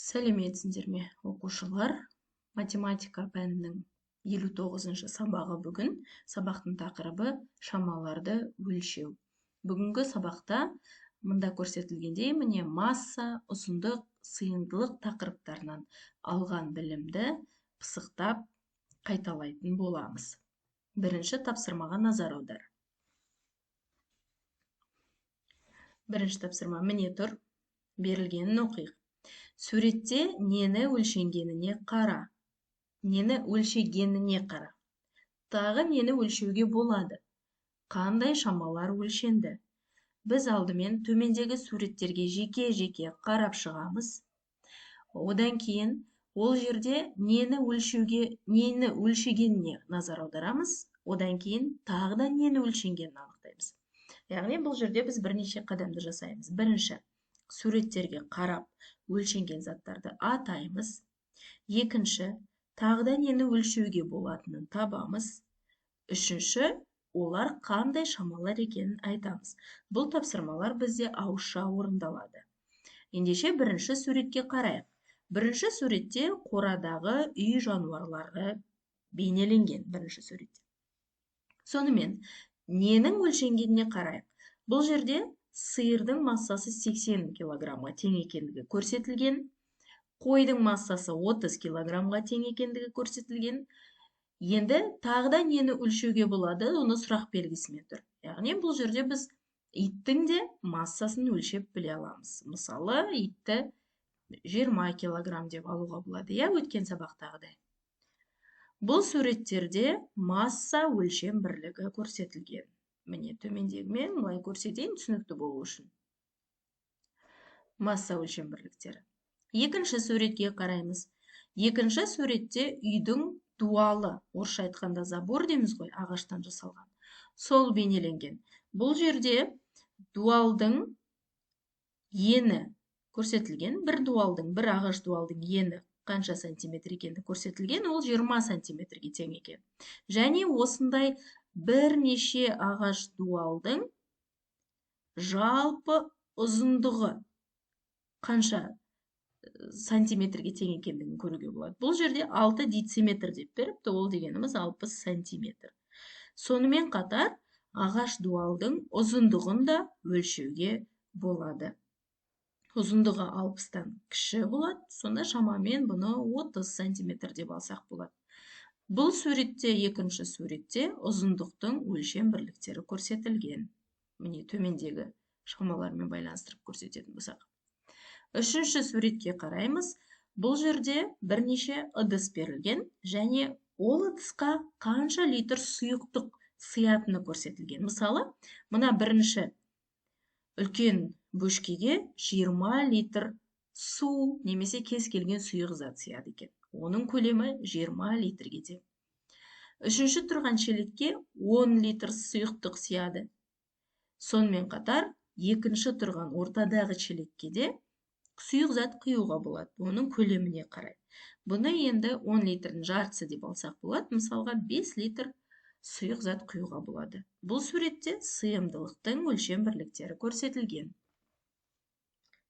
Сәлеметсіңдер ме, оқушылар? Математика пәнінің 59-шы сабағы бүгін. Сабақтың тақырыбы шамаларды өлшеу. Бүгінгі сабақта мында көрсетілгендей, міне, масса, ұзындық, сыйымдылық тақырыптарынан алған білімді пысықтап қайталайтын боламыз. Бірінші тапсырмаға назар аудар. Бірінші тапсырма міне тұр. Берілгенін оқиық. Суретте нені өлшенгеніне қара. Нені өлшегеніне қара. Тағы нені өлшеуге болады? Қандай шамалар өлшенді? Біз алдымен төмендегі суреттерге жеке-жеке қарап шығамыз. Одан кейін ол жерде нені өлшеуге, нені өлшегеніне назар аударамыз. Одан кейін тағы да нені өлшенгенін анықтаймыз. Яғни бұл жерде біз бірнеше қадамды жасаймыз. Бірінші, суреттерге қарап өлшенген заттарды атаймыз. Екінші, тағы да нені өлшеуге болатынын табамыз. Үшінші, олар қандай шамалар екенін айтамыз. Бұл тапсырмалар бізде ауызша орындалады. Ендеше бірінші суретке қарайық. Бірінші суретте қорадағы үй жануарлары бейнеленген бірінші суретте. Сонымен, ненің өлшенгеніне қарайық. Бұл жерде сиырдың массасы 80 килограммға тең екендігі көрсетілген, қойдың массасы 30 килограммға тең екендігі көрсетілген. Енді тағы да нені өлшеуге болады, оны сұрақ белгісімен тұр. Яғни бұл жерде біз иттің де массасын өлшеп біле аламыз. Мысалы, итті 20 килограмм деп алуға болады, иә, өткен сабақтағыдай. Бұл суреттерде масса өлшем бірлігі көрсетілген. Міне, төмендегімен былай көрсетейін, түсінікті болу үшін. Масса өлшем бірліктері. Екінші суретке қараймыз. Екінші суретте үйдің дуалы, орысша айтқанда забор дейміз ғой, ағаштан жасалған. Сол бейнеленген. Бұл жерде дуалдың ені көрсетілген. Бір дуалдың, бір ағаш дуалдың ені қанша сантиметр екені көрсетілген, ол 20 сантиметрге тең екен. Және осындай бірнеше ағаш дуалдың жалпы ұзындығы қанша сантиметрге тең екендігін көруге болады. Бұл жерде 6 дециметр деп беріпті, ол дегеніміз 60 сантиметр. Сонымен қатар ағаш дуалдың ұзындығын да өлшеуге болады. Ұзындығы 60-тан кіші болады, сонда шамамен бұны 30 сантиметр деп алсақ болады. Бұл суретте, екінші суретте ұзындықтың өлшем бірліктері көрсетілген. Міне, төмендегі шамалармен байланыстырып көрсететін болсақ. Үшінші суретке қараймыз. Бұл жерде бірнеше ыдыс берілген және ол ыдысқа қанша литр сұйықтық сыятыны көрсетілген. Мысалы, мына бірінші үлкен бөшкеге 20 литр су немесе кез келген сұйық зат сыяды екен. Оның көлемі 20 литрге тең. Үшінші тұрған шелекке 10 литр сұйықтық сыяды. Сонымен қатар, екінші тұрған ортадағы шелекке де сұйық зат құюға болады, оның көлеміне қарай. Бұны енді 10 литрдің жартысы деп алсақ болады. Мысалға, 5 литр сұйық зат құюға болады. Бұл суретте сыйымдылықтың өлшем бірліктері көрсетілген.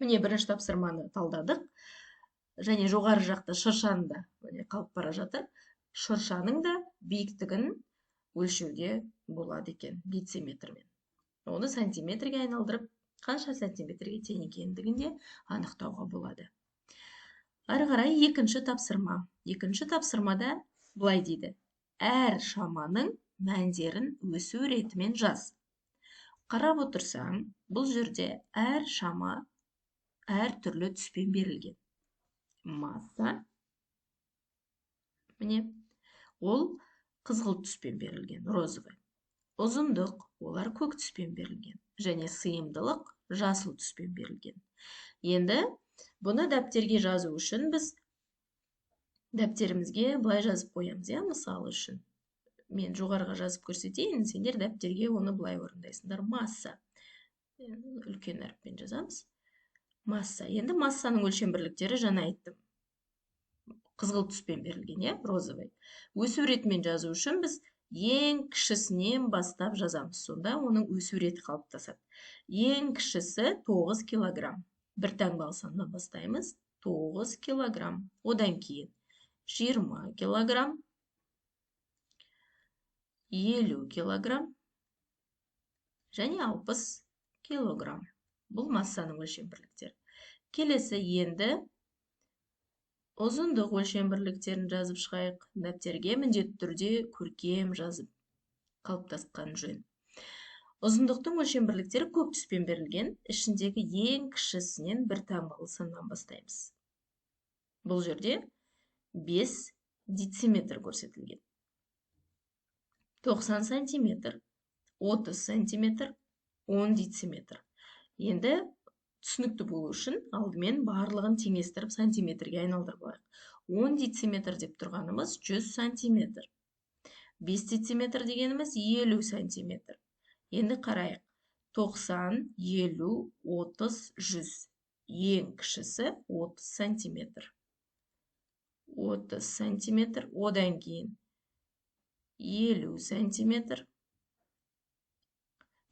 Міне, бірінші тапсырманы талдадық. Және жоғары жақта шыршаны да қалып бара жатыр. Шыршаның да биіктігін өлшеуге болады екен дециметрмен. Оны сантиметрге айналдырып, қанша сантиметрге тең екендігін де анықтауға болады. Ары қарай екінші тапсырма. Екінші тапсырмада былай дейді. Әр шаманың мәндерін өсу ретімен жаз. Қарап отырсаң, бұл жерде әр шама әр түрлі түспен берілген. Масса, міне, ол қызғылт түспен берілген, розовый. Ұзындық, олар көк түспен берілген. Және сыйымдылық жасыл түспен берілген. Енді бұны дәптерге жазу үшін біз дәптерімізге былай жазып қоямыз, иә, мысалы үшін. Мен жоғарыға жазып көрсетейін, сендер дәптерге оны былай орындайсыңдар. Масса. Үлкен әріппен жазамыз. Масса. Енді массаның өлшем бірліктері жаңа айттым. Қызғылт түспен берілген, иә, розовый. Өсу ретімен жазу үшін біз ең кішісінен бастап жазамыз. Сонда оның өсу реті қалыптасады. Ең кішісі 9 килограмм. Бір таңбалы саннан бастаймыз. 9 килограмм. Одан кейін 20 килограмм, 50 килограмм және 60 килограмм. Бұл массаның өлшем бірліктері. Келесі енді ұзындық өлшем бірліктерін жазып шығайық. Дәптерге міндетті түрде көркем жазып қалыптасқан жөн. Ұзындықтың өлшем бірліктері көк түспен берілген, ішіндегі ең кішісінен бір таңбалы саннан бастаймыз. Бұл жерде 5 дециметр көрсетілген. 90 сантиметр, 30 сантиметр, 10 дециметр. Енді түсінікті болу үшін алдымен барлығын теңестіріп сантиметрге айналдырып алайық. 10 дециметр деп тұрғанымыз 100 сантиметр. 5 дециметр дегеніміз 50 сантиметр. Енді қарайық. 90, 50, 30, 100. Ең кішісі 30 сантиметр. 30 сантиметр. Одан кейін 50 сантиметр.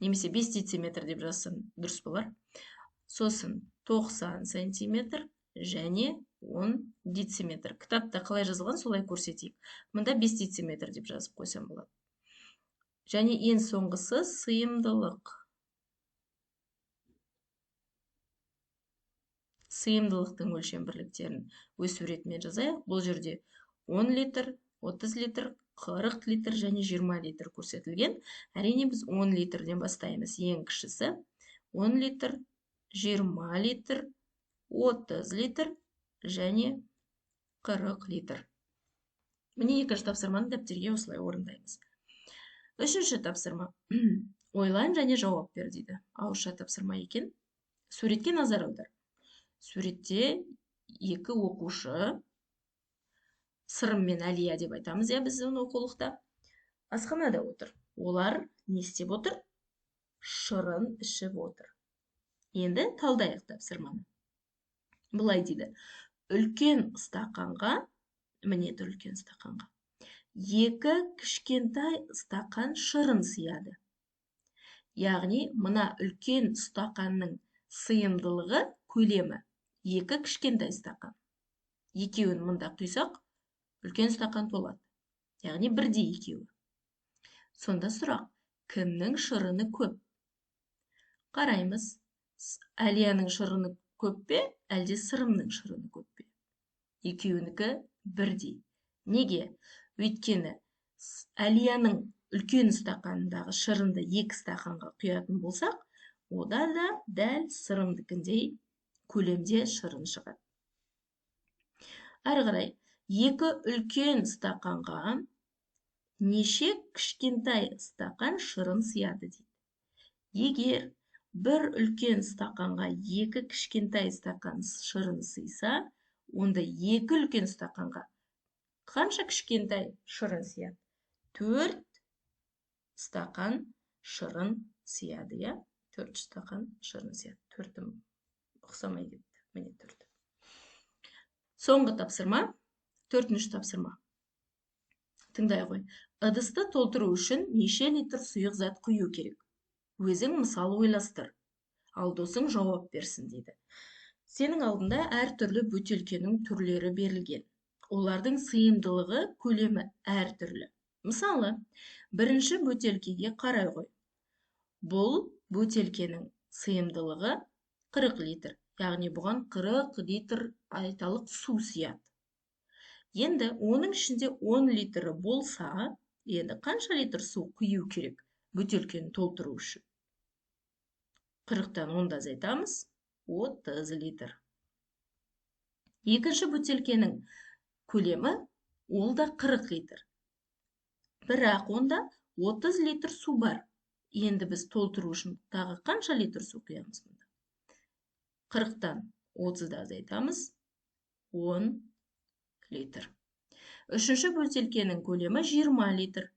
Немесе 5 дециметр деп жазсам дұрыс болар. Сосын 90 сантиметр және 10 дециметр. Кітапта қалай жазылған, солай көрсетейік. Мында 5 дециметр деп жазып қойсам болады. Және ең соңғысы сыйымдылық. Сыйымдылықтың өлшем бірліктерін өз суретімен жазайық. Бұл жерде 10 литр, 30 литр, 40 литр және 20 литр көрсетілген. Әрине біз 10 литрден бастаймыз. Ең кішісі 10 литр, 20 литр, 30 литр және 40 литр. Міне екінші тапсырманы дәптерге осылай орындаймыз. Үшінші тапсырма. Ойлан және жауап бер дейді. Ауызша тапсырма екен. Суретке назар аудар. Суретте екі оқушы, Сырым мен Әлия деп айтамыз, иә, біз оны оқулықта, асханада отыр. Олар не істеп отыр? Шырын ішіп отыр. Енді талдайық тапсырманы. Былай дейді. Үлкен стақанға, міне тұр үлкен стақанға, екі кішкентай стақан шырын сыяды. Яғни мына үлкен стақанның сыйымдылығы көлемі екі кішкентай стақан. Екеуін мында құйсақ, үлкен стақан толады. Яғни бірдей екеуі. Сонда сұрақ, кімнің шырыны көп? Қараймыз. Әлияның шырыны көп пе, әлде Сырымның шырыны көп пе? Екеуінікі бірдей. Неге? Өйткені Әлияның үлкен стақанындағы шырынды екі стақанға құятын болсақ, ода да дәл Сырымдікіндей көлемде шырын шығады. Әрі қарай, екі үлкен стақанға неше кішкентай стақан шырын сыяды дейді. Егер бір үлкен стақанға екі кішкентай стақан шырын сыйса, онда екі үлкен стақанға қанша кішкентай шырын сыяды? 4 стақан шырын сыяды, иә? 4 стақан шырын сыяды. 4-ім ұқсамай кетті. Міне 4. Соңғы тапсырма, төртінші тапсырма. Тыңдай ғой. Ыдысты толтыру үшін неше литр сұйық зат құю керек? Өзің мысал ойластыр. Ал досың жауап берсін дейді. Сенің алдында әртүрлі бөтелкенің түрлері берілген. Олардың сыйымдылығы, көлемі әртүрлі. Мысалы, бірінші бөтелкеге қарай ғой. Бұл бөтелкенің сыйымдылығы 40 литр. Яғни бұған 40 литр айталық су сыяды. Енді оның ішінде 10 литрі болса, енді қанша литр су құю керек бөтелкені толтыру үшін? 40-тан 10-ды азайтамыз, 30 литр. Екінші бөтелкенің көлемі ол да 40 литр. Бірақ онда 30 литр су бар. Енді біз толтыру үшін тағы қанша литр су құямыз мұнда? 40-тан 30-ды азайтамыз, 10 литр. Үшінші бөтелкенің көлемі 20 литр.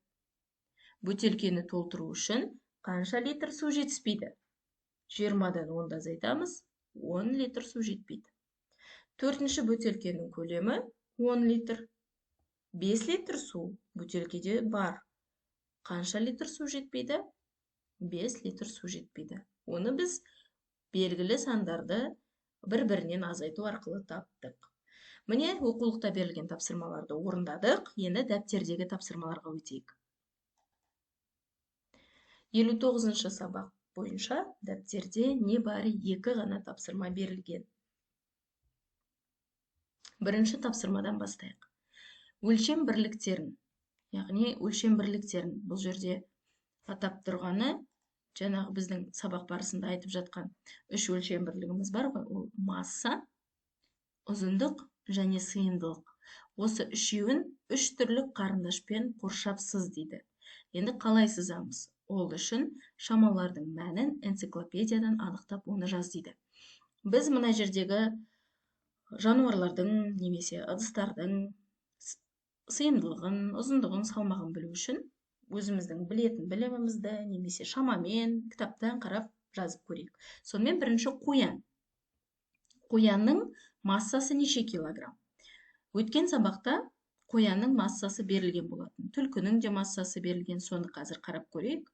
Бөтелкені толтыру үшін қанша литр су жетіспейді? 20-дан 10-ды азайтамыз, 10 литр су жетпейді. Төртінші бөтелкенің көлемі 10 литр. 5 литр су бөтелкеде бар. Қанша литр су жетпейді? 5 литр су жетпейді. Оны біз белгілі сандарды Бір-бірінен азайту арқылы таптық. Міне, оқулықта берілген тапсырмаларды орындадық. Енді дәптердегі тапсырмаларға өтейік. 59-шы сабақ бойынша дәптерде небәрі 2 ғана тапсырма берілген. Бірінші тапсырмадан бастайық. Өлшем бірліктерін, яғни өлшем бірліктерін бұл жерде атап тұрғаны жаңағы біздің сабақ барысында айтып жатқан 3 өлшем бірлігіміз бар ғой, ол масса, ұзындық және сыйымдылық. Осы үшеуін үш түрлі қарындашпен қоршап сыз дейді. Енді қалай сызамыз? Ол үшін шамалардың мәнін энциклопедиядан анықтап оны жаз дейді. Біз мына жердегі жануарлардың немесе ыдыстардың сыйымдылығын, ұзындығын, салмағын білу үшін өзіміздің білетін білімімізді немесе шамамен кітаптан қарап жазып көрейік. Сонымен бірінші қоян. Қоянның массасы неше килограмм? Өткен сабақта қоянның массасы берілген болатын. Түлкінің де массасы берілген, соны қазір қарап көрейік.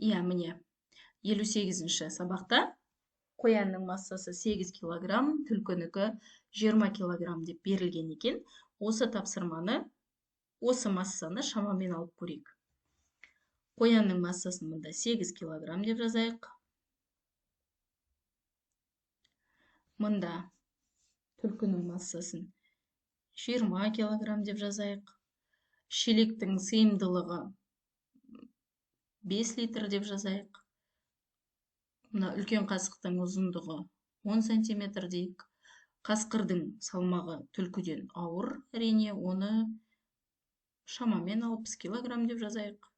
Иә, міне, 58-ші сабақта қоянның массасы 8 килограмм, түлкінікі 20 килограмм деп берілген екен. Осы тапсырманы, осы массаны шамамен алып көрейік. Қоянның массасын мында 8 килограмм деп жазайық. Мында түлкінің массасын 20 килограмм деп жазайық. Шелектің сыйымдылығы 5 литр деп жазайық. Мына үлкен қасықтың ұзындығы 10 сантиметр дейік. Қасқырдың салмағы түлкіден ауыр, әрине, оны шамамен 60 килограмм деп жазайық.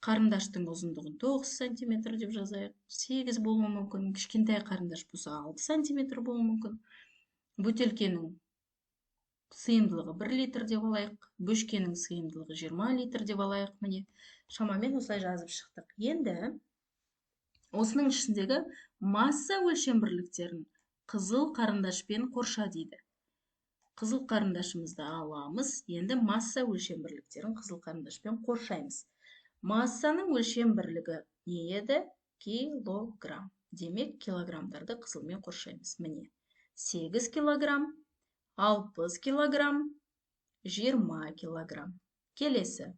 Қарындаштың ұзындығын 9 сантиметр деп жазайық. 8 болуы мүмкін. Кішкентай қарындаш болса 6 сантиметр болуы мүмкін. Бөтелкенің сыйымдылығы 1 литр деп алайық. Бөшкенің сыйымдылығы 20 литр деп алайық. Міне, шамамен осылай жазып шықтық. Енді осының ішіндегі масса өлшем бірліктерін қызыл қарындашпен қорша дейді. Қызыл қарындашымызды аламыз. Енді масса өлшем бірліктерін қызыл қарындашпен қоршаймыз. Массаның өлшем бірлігі не еді? Килограмм. Демек, килограммдарды қызылмен қоршаймыз. Міне, 8 килограмм, 60 килограмм, 20 килограмм. Келесі.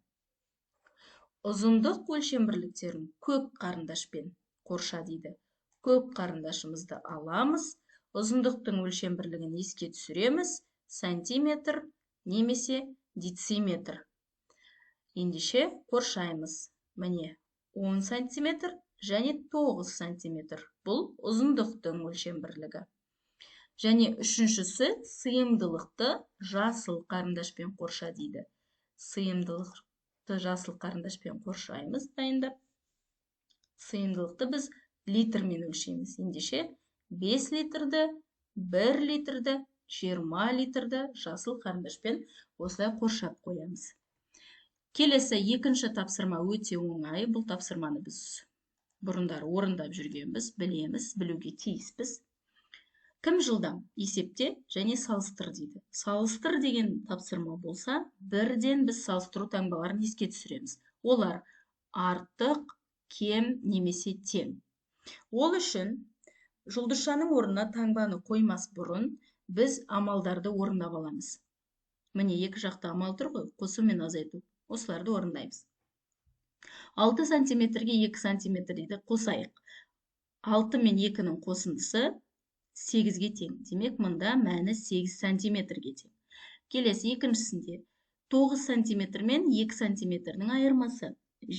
Ұзындық өлшем бірліктерін көк қарындашпен қорша дейді. Көк қарындашымызды аламыз. Ұзындықтың өлшем бірлігін еске түсіреміз. Сантиметр немесе дециметр. Ендеше қоршаймыз. Міне, 10 сантиметр және 9 сантиметр. Бұл ұзындықтың өлшем бірлігі. Және үшіншісі сыйымдылықты жасыл қарындашпен қорша дейді. Сыйымдылықты жасыл қарындашпен қоршаймыз дайындап. Сыйымдылықты біз литрмен өлшейміз. Ендеше 5 литрді, 1 литрді, 20 литрді жасыл қарындашпен осылай қоршап қоямыз. Келесі екінші тапсырма өте оңай. Бұл тапсырманы біз бұрындары орындап жүргенбіз, білеміз, білуге тиіспіз. Кім жылдам? Есепте және салыстыр дейді. Салыстыр деген тапсырма болса, бірден біз салыстыру таңбаларын еске түсіреміз. Олар артық, кем немесе тең. Ол үшін жұлдызшаның орнына таңбаны қоймас бұрын біз амалдарды орындап аламыз. Міне, екі жақта амал тұр ғой, қосу мен азайту. Осыларды орындаймыз. 6 сантиметрге 2 сантиметр дейді, қосайық. 6 мен 2-нің қосындысы 8-ге тең. Демек, мында мәні 8 сантиметрге тең. Келесі екіншісінде 9 сантиметр мен 2 сантиметрдің айырмасы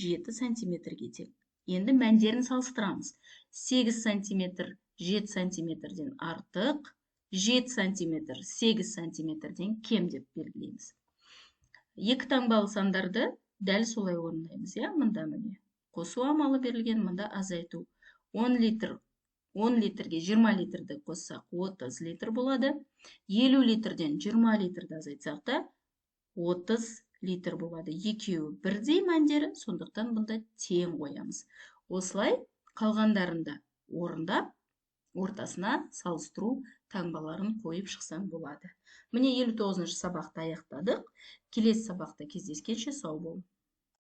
7 сантиметрге тең. Енді мәндерін салыстырамыз. 8 сантиметр 7 сантиметрден артық, 7 сантиметр 8 сантиметрден кем деп белгілейміз. Екі таңбалы сандарды дәл солай орындаймыз. Иә, мында міне қосу амалы берілген, мында азайту. 10 литр, 10 литрге 20 литрді қоссақ 30 литр болады. 50 литрден 20 литрді азайтсақ та 30 литр болады. Екеуі бірдей мәндері, сондықтан бұнда тең қоямыз. Осылай қалғандарында орындап, ортасына салыстыру таңбаларын қойып шықсаң болады. Міне 59-шы сабақты аяқтадық. Келесі сабақта кездескенше сау болың.